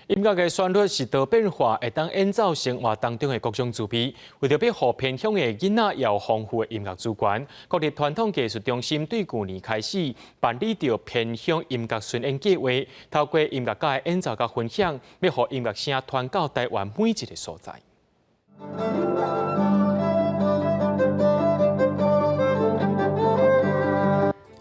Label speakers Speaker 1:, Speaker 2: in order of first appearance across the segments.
Speaker 1: 音樂的旋律是多變化，會當演奏生活當中的各種滋味。為著欲予偏鄉的囡仔有豐富的音樂資源，國立傳統藝術中心對舊年開始辦理著偏鄉音樂巡演計劃，透過音樂家的演奏佮分享，欲予音樂聲傳到台灣每一个所在。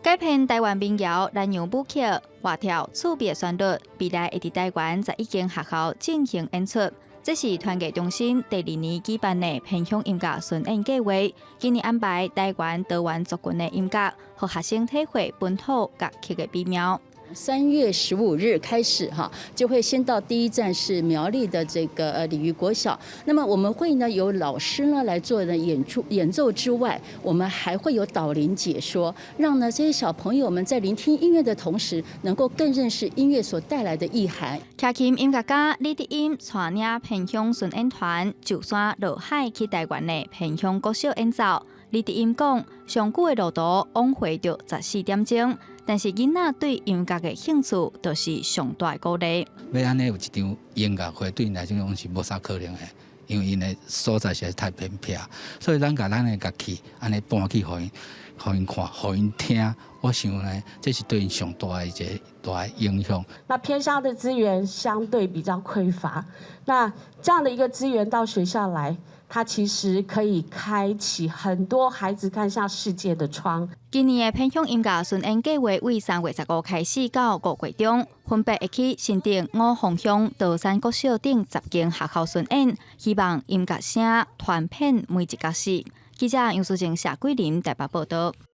Speaker 2: 改編台灣民謠《南洋舞曲》，活跳趣味的旋律，未來會佇台灣11間學校進行演出。這是傳藝中心第二年舉辦的偏鄉音樂巡演計劃，今年安排台灣多元族群的音樂，予學生體會本土樂曲的美妙。
Speaker 3: 3月15日開始哈，就會先到第一站是苗栗的這個鯉魚國小。那麼我們會呢有老師呢來做的演出演奏之外，我們還會有導聆解說，讓呢這些小朋友們在聆聽音樂的同時，能夠更認識音樂所帶來的意涵。
Speaker 2: 徛琴音樂家李德英帶領偏鄉巡演團，就山落海去台灣的偏鄉國小演奏。李德英講，上久的路途往回著14點鐘。但是囡仔對音樂的興趣，就是上大的鼓勵。
Speaker 4: 欲按呢有一場音樂會，對𪜶來講攏是無啥可能的，因為𪜶的所在實在太偏僻，所以咱共咱的樂器按呢搬去予𪜶，予𪜶看，予𪜶聽，我想呢，這是對𪜶上大的一个大的影響。
Speaker 5: 那偏鄉的資源相對比較匱乏，那這樣的一個資源到學校來，它其實可以開啟很多孩子看向世界的窗。
Speaker 2: 今年的偏鄉音樂巡演計劃為3月15開始到5月中，分別會去新竹五峰鄉桃山國小等10間學校巡演，希望音樂聲傳遍每一角色。記者楊淑靜、謝桂林台北報道。